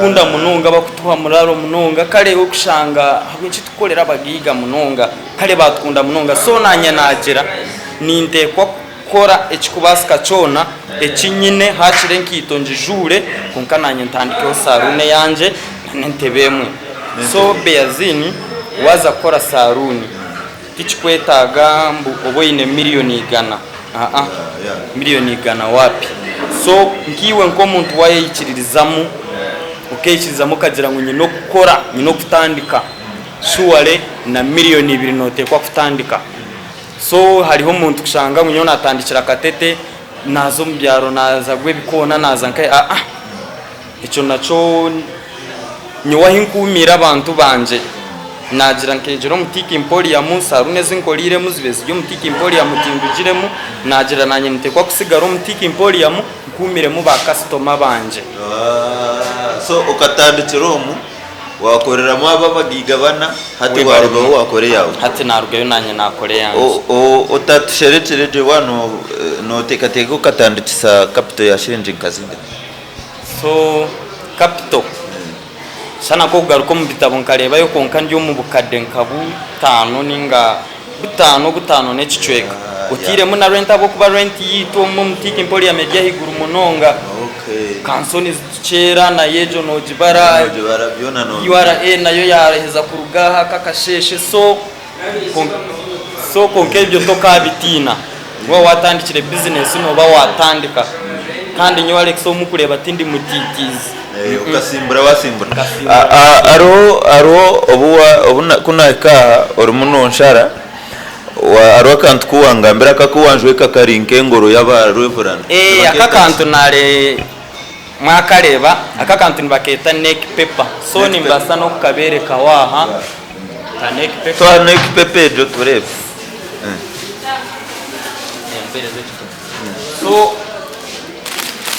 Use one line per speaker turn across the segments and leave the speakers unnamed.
Abakutukunda munonga, abakutuha muraro munonga, kare orikushanga ahabw'enki tukukorera abagaiga munonga, kare baatukunda munonga. So naanye naagira ninteekwa kukora ekirikubaasika kyona eki nyine haakiri enkaito ngijuure kwonka naanye ntandikeho saruuni eyangye n'entebe emwe. So Beaziini waaza kukora saruuni tikikwetaaga mbu obe oine miriyoni igana, aa miriyoni igana waapi. So nkaiwe nk'omuntu waayeyikiririzamu, okeikirizamu okagira ngu nyine okukora, nyine okutandika, surely na miriyoni ibiri nooteekwa kutandika. So hariho omuntu kushanga ngu nyowe natandikira Katete naza omu byaro naza Rwebikoona naza nkahi aa ekyo nakyo nyowe ahi nkuumiire abantu bangye nagira nkegyera omu Teak Emporium saruuni ezi nkoreiremu zibe ziri omu Teak Emporium tindugiremu nagira nanye niteekwa kusigara omu Teak Emporium nkuumiremu ba kasitoma bangye.
So okatandikira omu Wakoreramu abo abagaiga bana, hati warugaho wakora eyawe.
Hati narugayo nanye nakora eyangye.
Otatusherekire gye waaba noteekateeka okatandikisa capital ya shiringi nka zingahi?
So capital shana nkokugaruka omu bitabo nkareebayo kwonka ndi omu bukadde nka butaano ninga butaano butaano n'ekicweka oteiremu na rent ahabw'okuba rent yaitu omu omu Teak Emporium eri ahaiguru munonga. Kansoni zitukyera nayo egyo nogibara, URA nayo yaheza kuruga aha aka akasheeshe so so kwonka ebyo tokabitiina waaba watandikire bizinesi nooba watandika kandi nyowe Alex ou murikureeba tindi mutiitiizi.
Okasimbura wasimbura. Hariho hariho obu ku nahika aha orimu nonshara. Hariho akantu ku wangambira aka aku wanjweka kari nk'engoro y'aba Reverand.
Eeh aka akantu nare mwakareeba aka akantu nibakeeta neck paper so nimbaasa n'okukabeerekaho aha ka neck paper.
Twara neck paper egyo tureebe.
So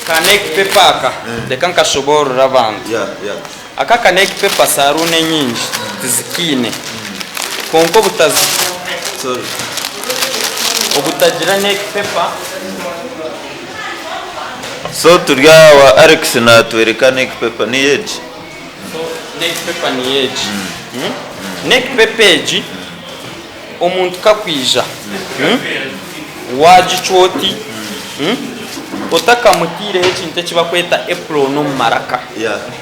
ka neck paper aka reka nkashoboorore abantu. Aka aka neck paper saruuni enyingi tizikiine kwonka obutagira neck paper.
So turi aha wa Alex natworeka neck paper niyo egi.
So neck paper niyo egi. Neck paper egi Omuntu ku akwija, waagicwa oti, otakamutaireho ekintu eki barikweta apron omu maraka,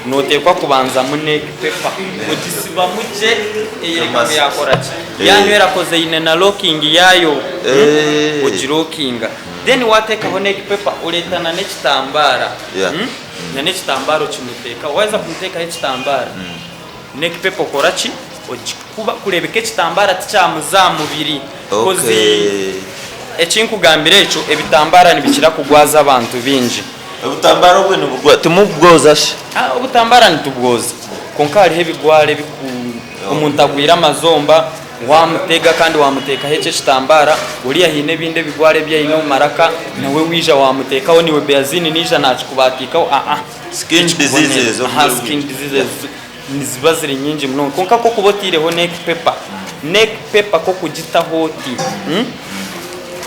nooteekwa kubanzamu neck paper ogisibamu gye eyereka ngu yaakora ki, yaanywa erakoze eine na locking yaayo, ogirokinga. Then waateekaho neck paper oreeta n'ekitambaara, n'ekitambaara okimuteekaho, waaheza kumuteekaho ekitambaara, Neck paper okora ki? Ogikuba kurebeka ekitambara tikyamuza aha mubiri coz ekinkugambira ekyo ebitambara nibikira kugwaza abantu bingi.
Obutambara obwe nibugwa timubwoza shi?
Obutambara nitubwoza kwonka hariho ebigwara ebiku omuntu agwire amazomba wamutega kandi wamutekaho ekyo ekitambara oriya haine ebindi ebigwara ebi aine omu maraka nawe waija wamutekaho niiwe beazini naija nakikubatikaho aa.
Skin diseases
Aha skin diseases niziba ziri nyingi munonga kwonka ku okuba otaireho neck paper, neck paper ku okugitaho oti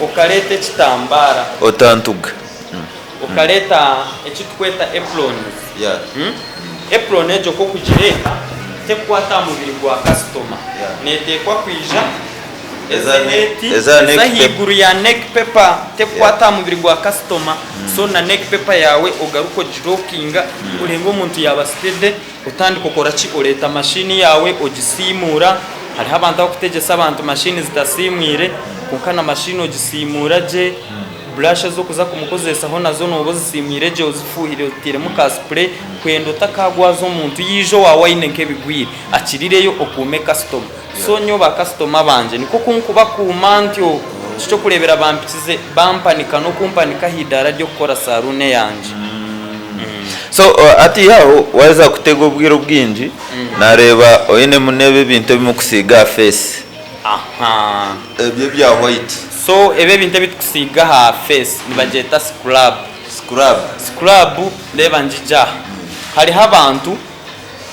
okareeta ekitambaara.
Otantuga.
Okareeta eki turikweta aprons, apron egyo ku okugireeta tekukwata aha mubiri gwa kasitoma, neeteekwa kwija eza ahaiguru ya neck paper tekukwata aha mubiri gwa kasitoma. So na neck paper yaawe ogaruke ogirokinga oreebe omuntu yaaba steady otandike okora ki oreeta machine yaawe ogisiimuura hariho abantu abakutegyesa abantu machine zitasiimwire kwonka na machine ogisiimuura gye brush ez'okuza kumukozesaho nazo nooba ozisiimwire gye ozifuuhire otairemu ka spray kwenda otakaagwaza omuntu yaija owaawe aine nk'ebigwire akirireyo okuume kasitoma. So nyowe ba kasitoma bangye nikwo ku nkubakuuma ntyo. Eky'okureebera bampikize bampanika n'okumpanika aha idaara ry'okukora saruuni eyangye.
So hatiiya aho waaheza kutega obwire obwingi naareeba oinemu n'ebi ebintu ebi murikusiiga aha feesi.
Aha.
Ebyo ebya white.
So ebi ebintu ebi turikusiiga aha feesi nibagyeta scrub.
Scrub.
Scrub reeba ngigye aha. Hariho abantu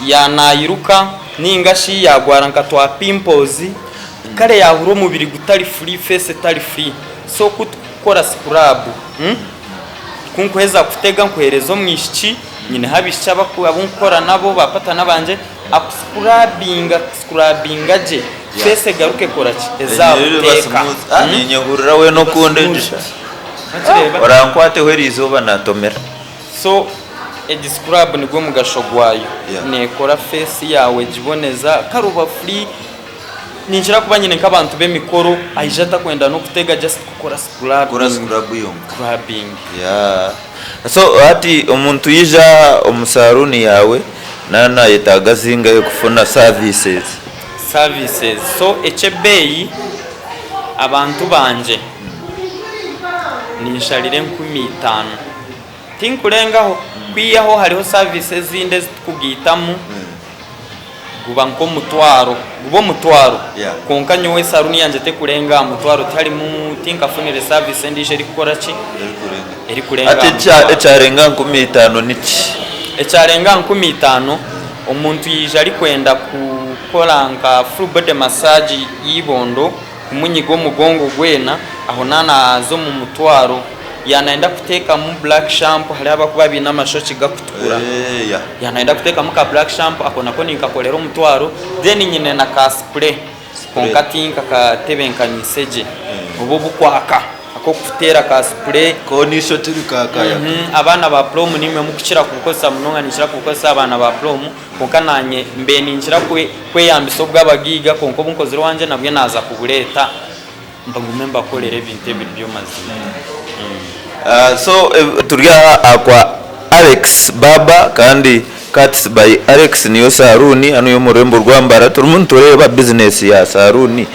Yaanayiruka nainga shi yaagwara nka twa pimples, kare yaahurira omubiri gutari free, face etari free. So ku tukukora scrub, ku nkuheza kutega nkuheereza omwishiki, Nyineho abaishiki abu nkukora nabo ba patana bangye, akusikurabinga akusikurabinga gye feesi egaruke ekora ki? Eze aha buteeka.
Ninyehurira weena okunda egisha. Orankwateho eriizooba natomera.
So egi scrub nigwo mugasho gwayo. Nekora face yawe egiboneza kare oba free. Ninkira kuba nyine nk'abantu b'emikoro aija atakwenda n'okutega just kukora
Kukora scrub yonka.
Scrubbing.
Yeah. So hati omuntu yaija omu saruuni yaawe naaba nayetaaga zingahi kufuna services?
Services. So eky'ebeeyi abantu bangye ninsharira 5000. Tinkurengaho, kwihaho hariho service ezindi ezi tukugaitamu guba nk'omutwaro, guba omutwaro kwonka nyowe saruuni yangye tekurenga aha mutwaro tiharimu tinkafunire service endiijo erikukora ki? Erikurenga
aha
mutwaro.
Hati ekyarenga aha 5000 niki?
Ekyarenga aha 5000 omuntu yaija arikwenda kukora nka full body massage y'eibondo, kumunyiga omugongo gwena, aho naaba naaza omu mutwaro. Yaaba nayenda kuteekamu black shampoo hariho abakuba baine amashokye gakutukura. Yaaba nayenda kuteekamu ka black shampoo ako nako ninkakorera omutwaro. Then nyine na ka spray kwonka tinkakatebenkaniise gye obu obukwaka ak'okuteera ka spray.
Koona eishokye rikakayaka.
Abaana ba prom niimwe mukukira kubukozesa munonga ninkira kubukozesa abaana ba prom kwonka naanye mbaire ninkira kweyambisa obw'abagaiga kwonka obu nkozire owangye nabwe naaza kubureeta. Mbagume mbakorere ebintu ebiri by'amazima.
So turi aha kwa Alex Barber kandi Cuts by Alex niyo saruuni hanu y'omu rurembo rwa Mbarara. Turimu nitureeba bizinesi ya saruuni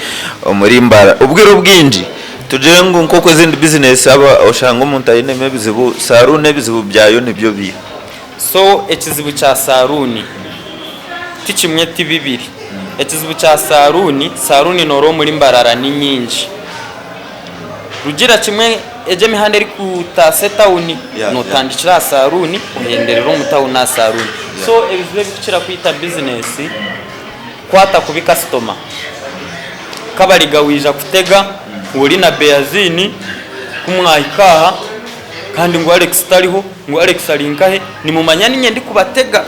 omuri Mbarara. Obwire obwingi tugire ngu nk'oku ezindi bizinesi oshanga omuntu ainemu ebizibu, saruuni ebizibu byayo nibyo biiha?
So ekizibu kya saruuni ti kimwe ti bibiri. Ekizibu kya saruuni, saruuni noora omuri Mbarara ni nyingi. Rugira kimwe egyo emihanda erikutaasa etawuni notandikira aha saruuni ohenderera omu tawuni aha saruuni. So ebizibu ebikukira kwita bizinesi kwata kubi kasitoma. Kabariga waija kutega ori na beaziini ku mwahika aha Kandi ngu Alex tariho, ngu Alex ari nkahe, nimumanya ninye ndikubatega?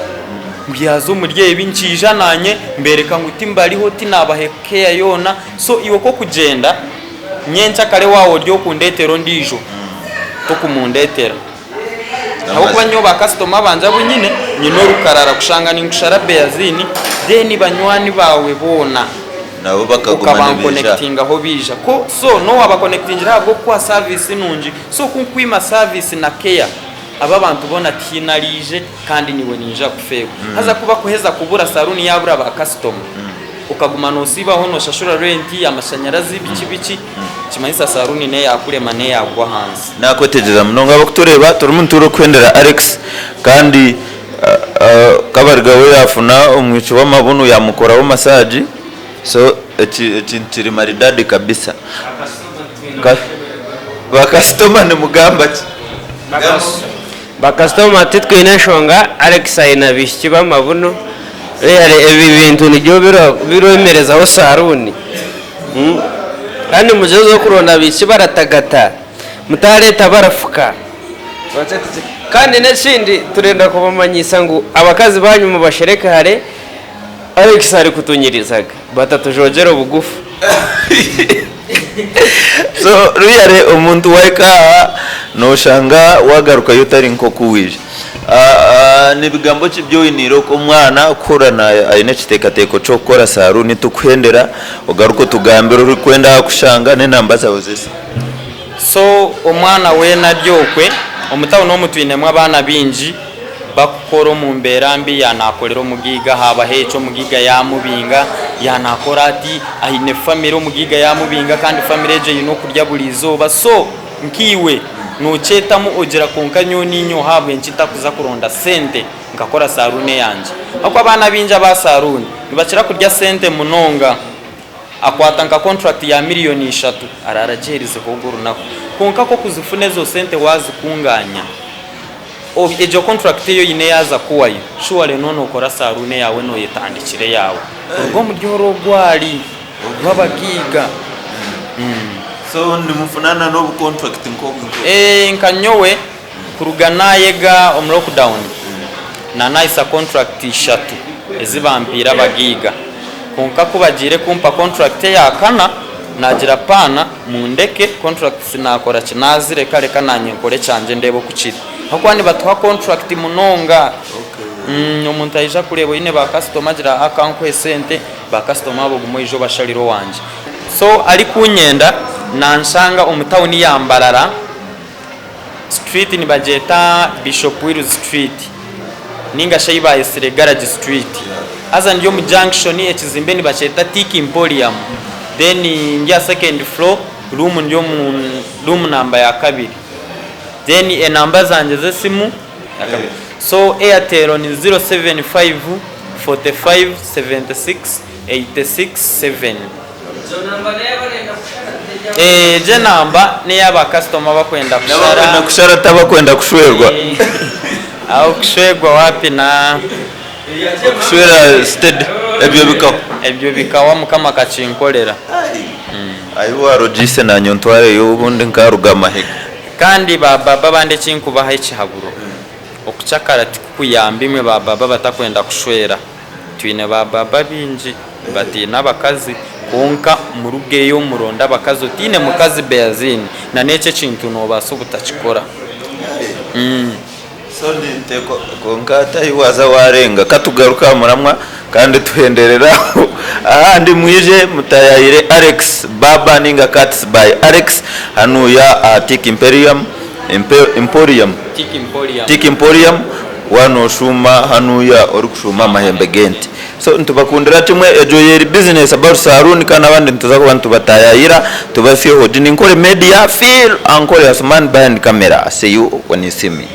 Ngu yaaza omuri ebi, nkiija nanye mbereka ngu timbariho, tinaabaha care yoona, so iwe ku okugyenda, nyenkyakare waaba ori okundetera ondiijo, tokumundetera. Ahabw'okuba nyowe ba kasitoma bangye abu nyine, nyine orukarara kushanga ninkushara beaziini, then banywani baawe boona.
Nabo bakaguma nibaija.
Okabankonekitingaho baija. Ko so n'owabakonekitingire ahabw'okukuha saviisi nungi. So ku nkwima saviisi na keya, abo abantu boona tihaine araije kandi naiwe niija kufeerwa. Haza ku bakuheza kubura saruuni yaabura ba kasitoma, okaguma noosiibaho nooshashura renti, amashanyarazi biki biki, nikimanyisa saruuni n'eyaakurema n'eyaagwa ahansi.
Naakwetegyereza munonga. Abarikutureeba turimu nitukuhendera Alex kandi Kabariga we yaafuna omwishiki w'amabunu yaamukoraho masaagi so ekintu kiri maridadi kabisa. Bakasitoma nimugamba ki?
Bakasitoma titwine nshonga, Alex aine abaishiki b'amabunu, really ebi bintu nibyo biremerezaho saruuni kandi mugyezeho kuronda abaishiki baratagata mutareeta abarafuka. Kandi n'ekindi turenda kubamanyisa ngu abakazi banyu mubashereke hare, Alex arikutunyirizaga batatujoogyera obugufu.
So really omuntu wahika aha noshanga wagarukayo otari nkoku waija. Nibigambo ki ebi oiniire omwana kuhurira aine ekiteekateeko ky'okukora saruuni tukuhendera ogaruke otugambire orikwenda kukushanga n'enamba zaawe z'esimu.
So omwana weena ari okwe, omu town omu twinemu abaana baingi bakukora omu mbeera mbi, ya nakorera omugaiga haabaho eki omugaiga yamubinga, ya nakora ati, aine family omugaiga yamubinga kandi family egyo eine okurya buri izooba, so nkaiwe nokyetamu ogira kwonka nyowe ninye oha ahabw'enki ntakuza kuronda sente nkakora saruuni eyangye? Ahabw'okuba abaana baingi aba saruuni nibakira kurya sente munonga. Akwata nka contract ya miriyoni ishatu araara agyeherizeho orwo runaku. Kwonka ku okuzifuna ezo sente waazikunganya, egyo contract ei oine yaaza kuwayo, surely nooba nookora saruuni eyaawe nooyetandikira eyaawe. Kuruga omuri orwo orwari rw'abagaiga.
So nimufuna na n'obu contract nk'obwo?
Nka nyowe kuruga naayega omu lockdown. Nanahisa contract ishatu ezi bampiire abagaiga. Kwonka ku bagiire kumpa contract eya kana, naagira paana mundeke, contracts naakora ki, naazireka reka naanye nkore ekyangye ndeebe oku kiri. Ahabw'okuba nibatuha contract munonga. Omuntu aija kureeba oine ba kasitoma agira aa ka nkuhe sente, ba kasitoma abo ogume oije obasharire owangye. So arikunyenda nanshanga omu tawuni ya Mbarara. Street nibagyeta Bishop Wills Street ninga shi ei bayetsire Garage Street. Haza ndi omu junction ekizimbe nibakyeta Tik Emporium then ndi aha second floor room ndi omu room number ya kabiri. Then enamba zangye z'esimu so Airtel ni 075 45 76 86 7. Egyo enamba neya ba kasitoma abakwenda kushara.
N'abakwenda kushara ti abakwenda kushwerwa.
Aho kushwerwa wapi na.
Okushwera steady ebyo bikawa.
Ebyo bikawa mukama akakinkorera.
Ahi warogiise nanye ontwareyo obundi nkaruga amahega.
Kandi ba baba abandi ekinkubaha ekihaburo, okucakara tikukuyamba imwe ba baba abatakwenda kushwera. Twine ba baba baingi bataine abakazi kwonka murugeyo muronde abakazi otaine mukazi Beaziini na n'ekyo ekintu nobaasa obutakikora.
So ninteekwa kwonka hati ahi waaza waarenga katugaruke aha muramwa kandi tuhenderere aho ahandi mwije mutayayire Alex Barber ninga Cuts by Alex hanuuya aha Tik Imperium Emporium.
Tik Emporium.
Tik Emporium waaba noshuuma hanuuya orikushuuma aha mahembe g'ente. So nitubakundira kimwe egyo eri business about saloon kandi abandi nituza kuba nitubatayayira tubasyeho. Egi ni Nkore Media, Phil Ankore Asuman behind camera. See you when you see me.